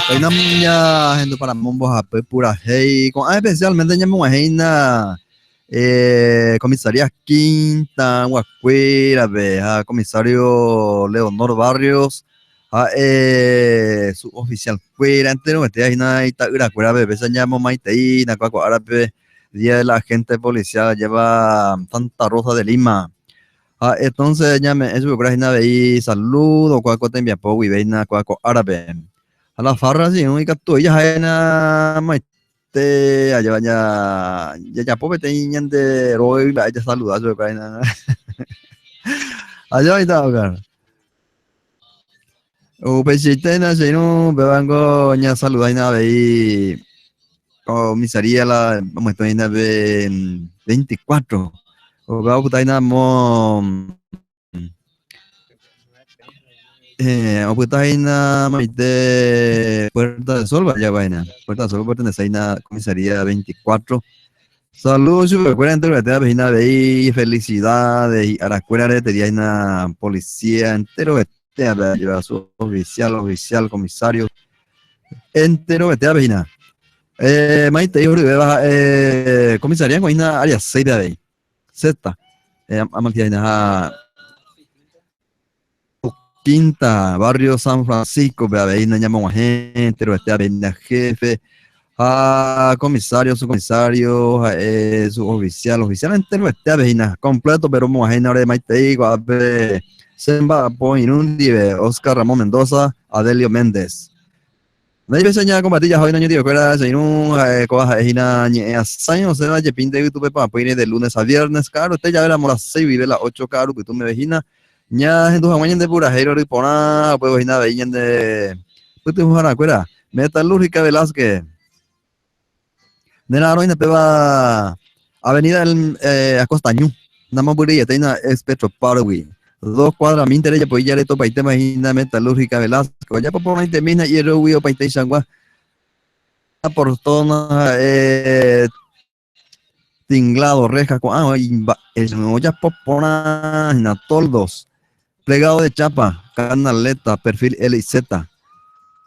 Péina ñahenduparamo mbohapy purahéi ko'ã especialmente ñamog̃uahẽina eh, comisaría Quinta Guakuérape ha comisario Leonor Barrios ha'e su oficial kuéra enterovete hína ita'yrakuérape péicha ñamomaiteína kua ko árape día del agente policial lleva Santa Rosa de Lima. Ha entonces ñame'ẽ chupekuéra hína avei saludo kua ko tembiapo guive hína kua ko árape. Ha la farra si'ỹ ikatu jaháina maite ajéva jajapo peteĩ ñande rógagui mba'e jasaluda chupekuéra hína. Ajéva ita Oscar. Upeichaite che irũ, pévango ñasaluda hína avei comisaría la omoĩta hína pe 24. Upéva opyta hína amo eh, opyta hína maite Puerta del Sol vaya hína. Puerta del Sol pertenece hína comisaría 24. Saludos chupekuéra enterovetévape hína avei felicidades hi'arakuérare teria hína policía enterovetévape ajéva su oficial, oficial, comisario enterovetévape hína. Eh, maitei horyvéva ha'e comisaría niko hína área 6-pe avei. Z. Eh, amaltia hína ha Quinta, barrio San Francisco-pe avei ñamog̃uahẽ enterovete avei jefe ha comisario, subcomisario, ha'e suboficial, oficial enterovete avei hína completo pero romog̃uahẽ ore maitei ko'ápe che mba'apo irũ ndive Oscar Ramón Mendoza, Adelio Méndez. Ndaipecha ñakombati jaha oĩna ñandivekuéra che irũ ha'e kóva ha'e hína ñe'ẽ asãi osẽva jepínte yvytúpe papỹire de lunes a viernes ka'arute jave ramo las seis guive las ocho ka'aru pytũ meve hína ñahendu hag̃ua ñande purahéi rory porã upévo hína avei ñande pytyvõharakuéra Metalúrgica Velázquez nera'arõ hína péva Avenida el Acosta Ñu namombyryiete hína ex Petropar-gui dos cuadra-mínte rejapoi jaretopaitéma hína Metalúrgica Velázquez ojapo porãitemi hína hierro-gui opaiteichagua portón ha'e tinglado, reja ko'ã imba'e ojapo porã hína toldos, plegado de chapa, canaleta, perfil L y Z.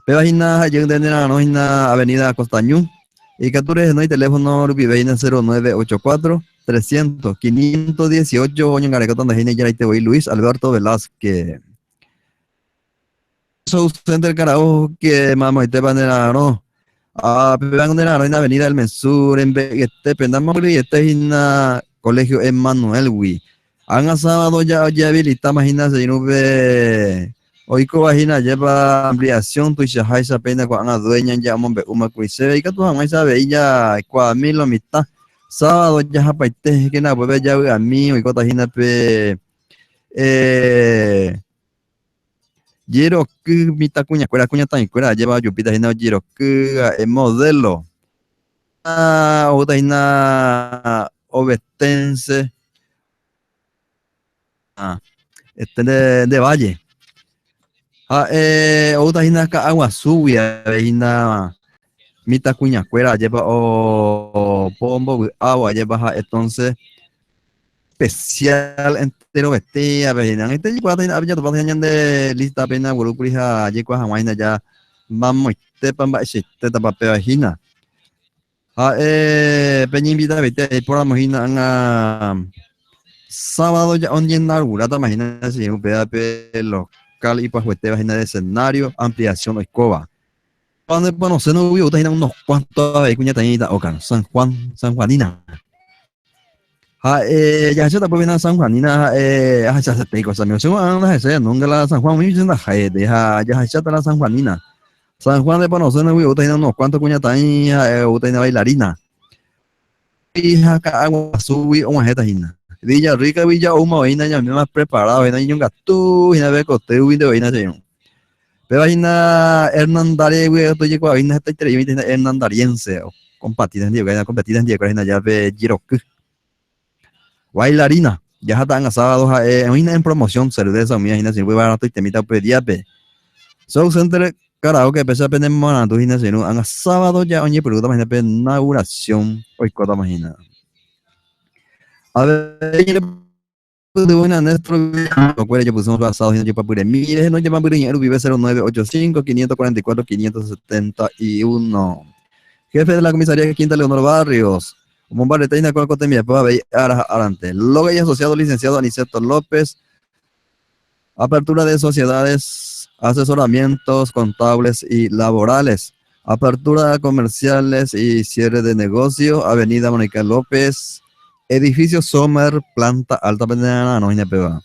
Péva hína ha'e jey nde nera'arõ hína Avenida Acosta Ñu. Ikatu rehenói teléfono rupive hína 0984 300 518 oñangarekóta nde hína ijaraite voi Luis Alberto Velázquez. Show Center Karaoke mamoitépa nera'arõ. Ah, péva nera'arõ hína Avenida del Mensur rembe'yetépe, ndamombyryete hína Colegio Emmanuel-gui. Ág̃a sábado ja ojehavilitáma hína che irũpe oikóva hína ajépa ampliación tuichaháicha péina ko'ág̃a dueña ja omombe'úma kuri chéve ikatu hag̃uáicha avei jaikuaami lo mitã. Sábado jahapaite kena upépe javy'ami oikóta hína pe eh, Jeroky mitãkuñakuéra, kuñataĩkuéra ajépa ojupíta hína ojeroky ha'e modelo. Ha oúta hína obetense este nde valle. Ha'e oúta hína Ka'aguasúgui avei hína mitãkuñakuéra ajépa opo ombovy'ávo ajépa ha entonces especial enterovete avei hína. Ag̃aite jaikuaáta hína ápe jatopáta hína ñande lista-pe hína guerúkuri ha jaikuaa hag̃ua hína ja mamoitépa mba'eichaitétapa péva hína. Ha'e peñeinvitavaite aiporamo hína ág̃a sábado ja oñeinauguráta hína che irũ péva pe local ipyahuetéva hína de escenario ampliación oikóva. Cuando conoce no gusta unos cuantos avei kuñataĩ ita'ókaro, San Juan, San Juanina. Ha eh, jahecháta pues na San Juanina eh, ahecha peteĩ cosa amigo. Che ndahechái nunca la San Juan umi che ndahaiete ha jahecháta la San Juanina. San Juan de Ponoseno oúta hína unos cuantos kuñataĩ ha'e oúta hína bailarina. Ha Ka'aguasúgui og̃uahẽta hína. Villarrica-gui ja oúma oĩna ñaméma preparado hína iñongatu hína pe kotýgui nde oĩna che irũ. Péva hína Hernandarias-gui tojekuaa hína hetaiterei oĩta hína hernandariense okompatita hendivekuéra hína competita hendivekuéra hína ja pe jeroky. Bailarina, jaháta ág̃a sábado ha'e oĩna en promoción cerveza umíva hína che irũ baratoitemíta upe díape. Show Center Karaoke péicha penemoarandu hína che irũ ág̃a sábado ja oñepyrũtama hína pe inauguración oikótama hína. Avei. Pytyvõina Néstor Villamil jepysõ asado hína jepapyremi rehe no jepapyry ñe'ẽ rupive 0985 544 571. Jefe de la Comisaría Quinta Leonor Barrios. Omombarete hína kóva ko tembiapo avei ára ha árante. Loga y asociado licenciado Aniceto López. Apertura de sociedades, asesoramientos contables y laborales. Apertura comerciales y cierre de negocio, Avenida Mónica López, Edificio Sommer, planta alta Peñarano, Peba.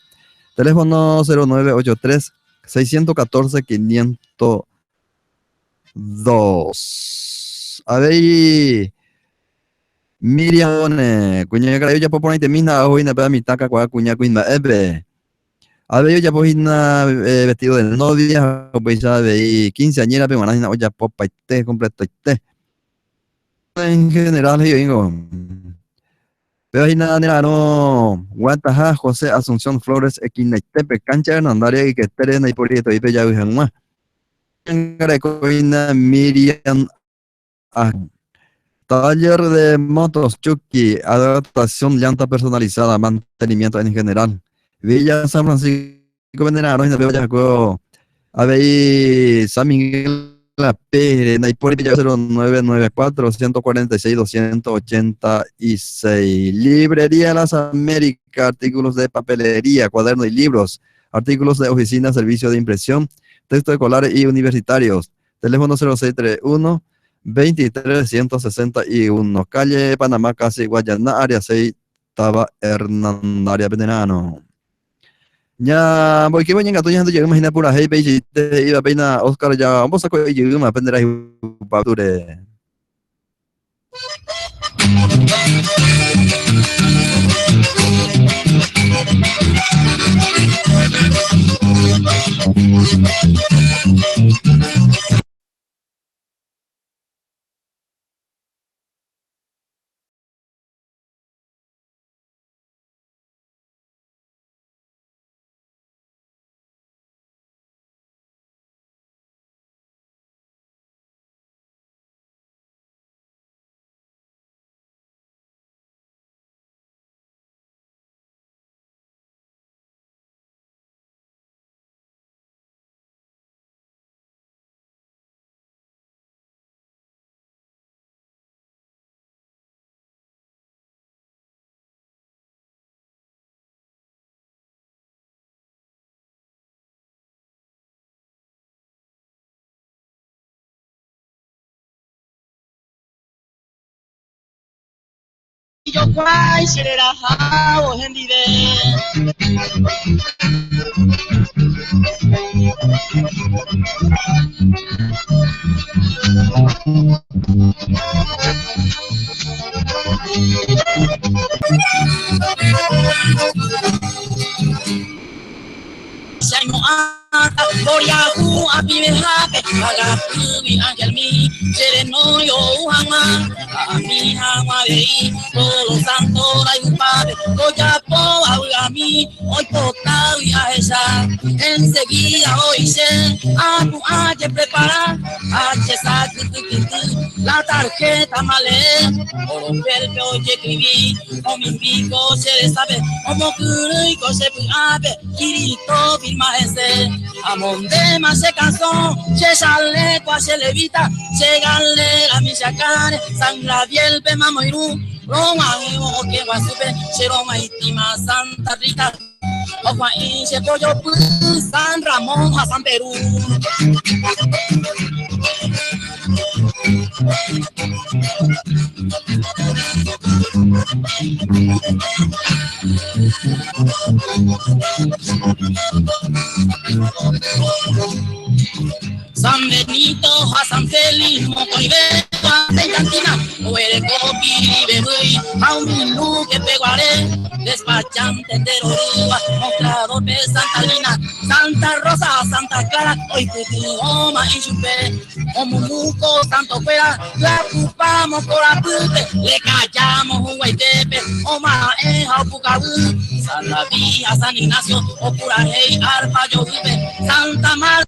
Teléfono 0983 614 502. Avei Miriam kuña karai ojapo porãitemína ohohína péva mitã kakuaa kuña kuimba'épe. Avei ojapo hína vestido de novia ha upéicha avei quinceañera-pe g̃uarã hína ojapopaite completoite. En general he'i oĩngo. Péva hína nera'arõ guataha José Asunción Flores equinaitépe, cancha Hernandaria yketére ndaiporietoi pe javy hag̃ua. Ñangareko hína Miriam A. Taller de motos Chucky, adaptación llanta personalizada, mantenimiento en general. Villa San Francisco Venerarõ hína péva jahakuévo avei San Miguel La Pérez, ndaipóri pe 0994 146 286. Librería Las Américas, artículos de papelería, cuadernos y libros, artículos de oficina, servicio de impresión, texto escolar y universitarios. Teléfono 0631 23 161, calle Panamá, casi Guayana, área 6, táva Hernandaria, Penerano. Ña mboykéva ñangatu ñahendu jeýma hína purahéi peichaite he'íva péina Oscar ja ombosako'i jeýma pende rayhupápyre. Jokuái che rerahávo hendive. Che aimo'ãta mboriahu apivehápe, agapýgui angelmi che renói ou hag̃ua, ha ami hag̃ua avei todos los santos rayhupápe, ojapóva vy'ami oipotágui ahecha. Enseguida oĩ che apu'ã jeprepara ha che sakytykyty la tarjeta malee, oropélpe ojekrivi omimbíko che resápe, omokyrỹiko che py'ápe. Kirito firma hese, amondéma che kasõ, che chaléko ha che levita, che galera michakãre, San Gabriel-pe mamoirũ, rog̃uahẽvo okẽ guasúpe, che rog̃uaitĩma Santa Rita, ogua'ĩ che pojopy, San Ramón ha San Perú. San Benito ha San Félix mokõivéva Cantina oguereko pirivevýi ha umi Luque peguare despachante nderorýva mostrador-pe Santa Lina Santa Rosa ha Santa Clara oipytyvõma ichupe Omomúko santokuéra pyapupámo korapýpe, lekajámo huguaitépe, oma'ẽ ha opukavy, San David ha San Ignacio opurahéi arpa jovýpe, Santa Marta.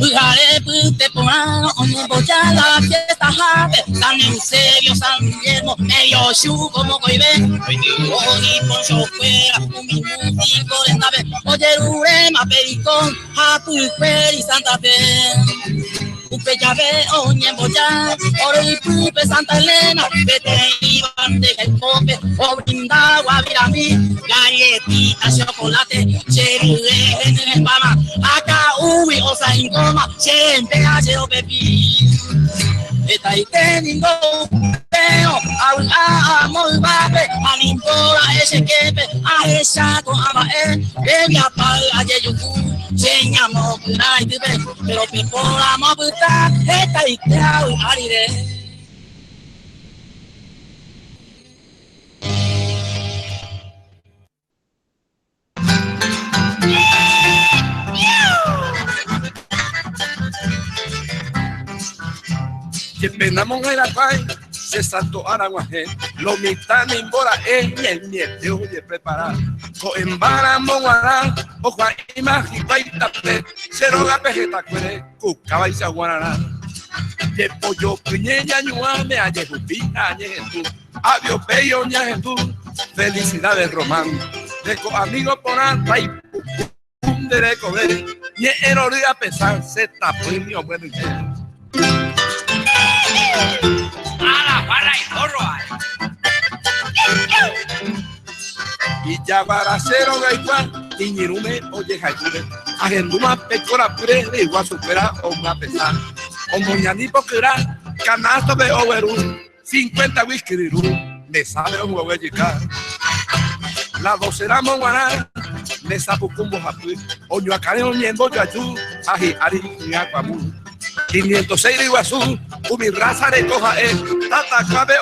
Pyhare pyte porãrõ oñemboja la fiesta-hápe, San Eusebio, San Guillermo, medio chúko mokõive, oityvõ iponchokuéra umi músiko rendápe, ojeruréma pericón ha pykuéri Santa Fe. Upe jave oñemboja ore ypýpe Santa Elena, peteĩ bandeja ipópe obrinda guavirami, galletita, chocolate, che rye henyhẽmbáma, aka'úgui osãingóma chénte ha che opepi. Hetaite ningo upérõ avy'a amo yvápe, animbora'e che képe ahecha ko'ã mba'e, rembiapáy ajejuhu che ñamopyrãitýpe, pero peporamo apyta hetaite avy'a rire. Jepenamo herakuãi che santo ára g̃uahẽ, lo mitã nimbora'e ñaimiete ojeprepara. Ko'ẽmbáramo g̃uarã ohua'ĩma hikuái tape, che rógape hetakuére kukávaicha guararã. Jepojopyñe ñañuãme ajehupi ha añehendu, aviopéi oñahendu, felicidades Román, reko amigo porã taipuku nde rekove, ñe'ẽ rory apesã che tapỹimi omyenyhẽ. Ijaguara che rogaygua iñirũme ojehayhúre, ahendúma pe korapýre ryguasukuéra omyapesã, omoñani pokyra, kanástope ogueru, cincuenta whisky ryru, mesápe omboguejyka. La doce ramo g̃uarã, mesa puku mbohapy, oñoakãre oñembojoaju ha hi'ári hyakuãvu. 506 ryguasu, umi raza reko ha'e, tatakuápe.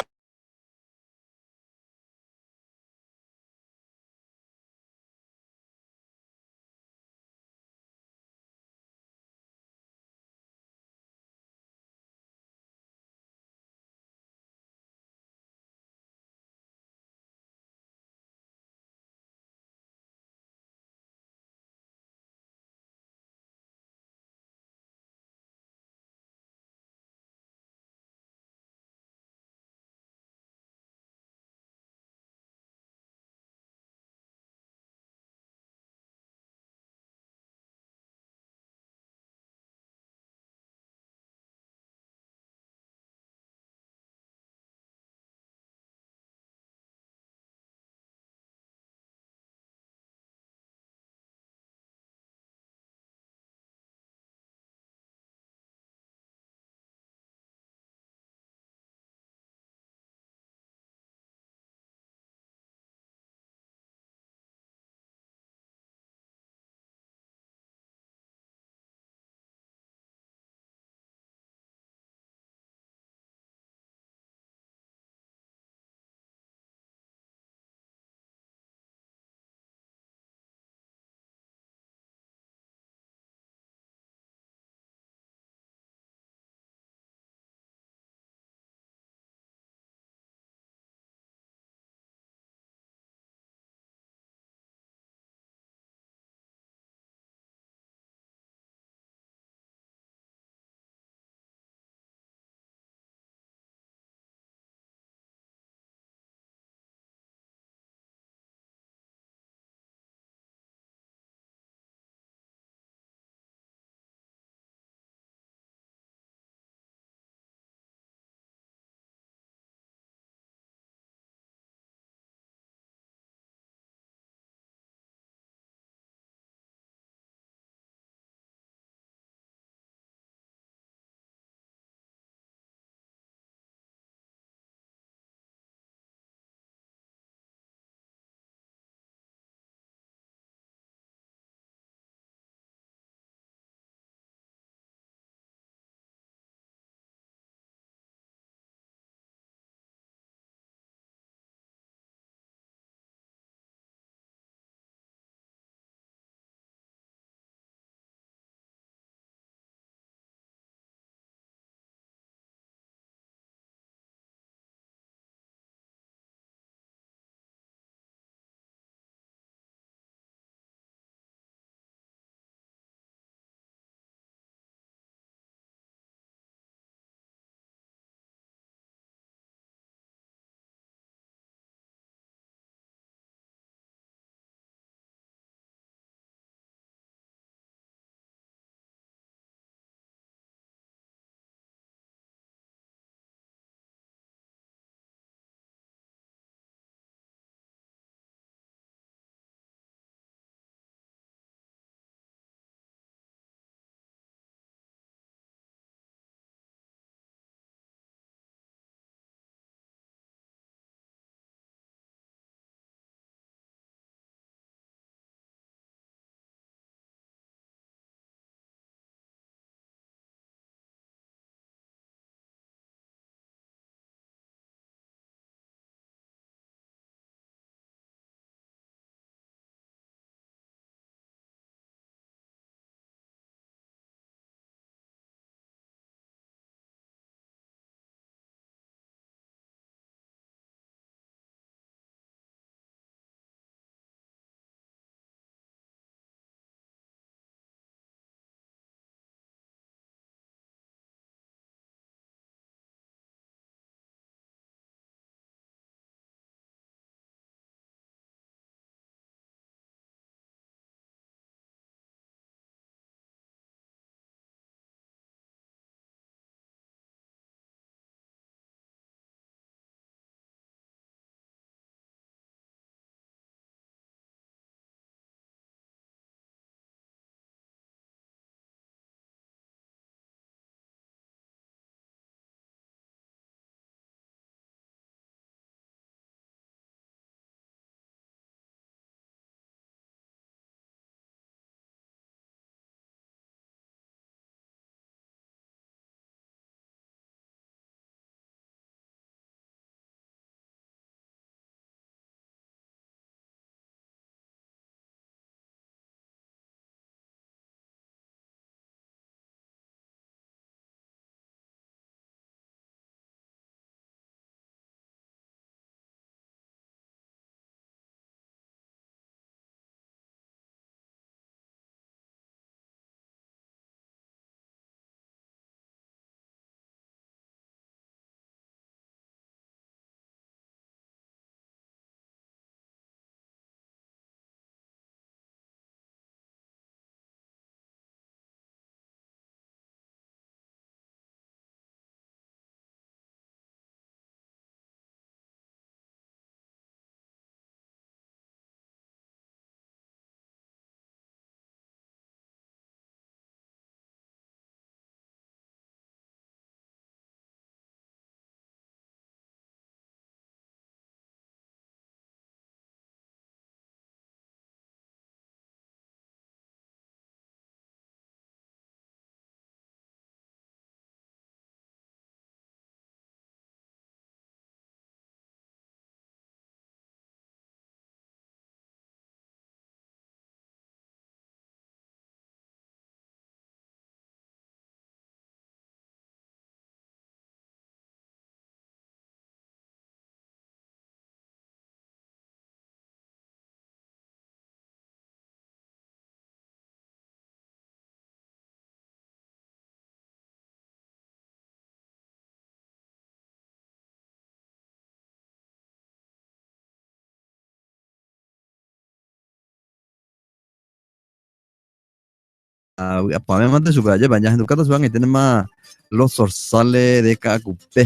Vy'apavẽmante chupe ajépa ñahendukáta chupe ag̃aiténema Los Zorzales de Ka'akupe.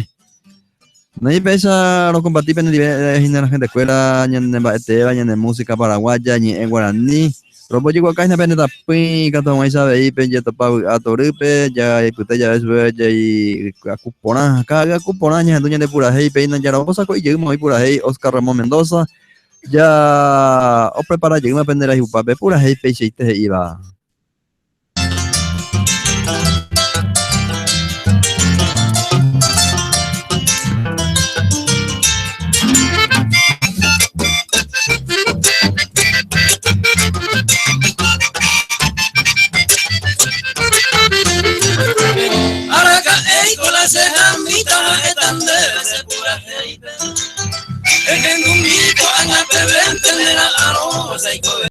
Néi péicha rokompati penendive hína la gentekuéra ñane mba'eteéva ñane música paraguaya ñe'ẽ guarani. Rombojeguaka hína pene tapỹi ikatu hag̃uáicha avei pejetopa vy'a torýpe jaipyte jave chupe jaikuaku porã. Ka'aku porã ñahendu ñande purahéi péina jarombosako'i jeýma oĩ purahéi Oscar Ramón Mendoza Ja oprepara jeýma pende rayhupápe purahéi peichaite he'íva. Araka'éiko la che hambíta ha'éta ndéve che purahéipe. Ehendumi ko'ág̃a pevénte ne ra'arõ che aikove.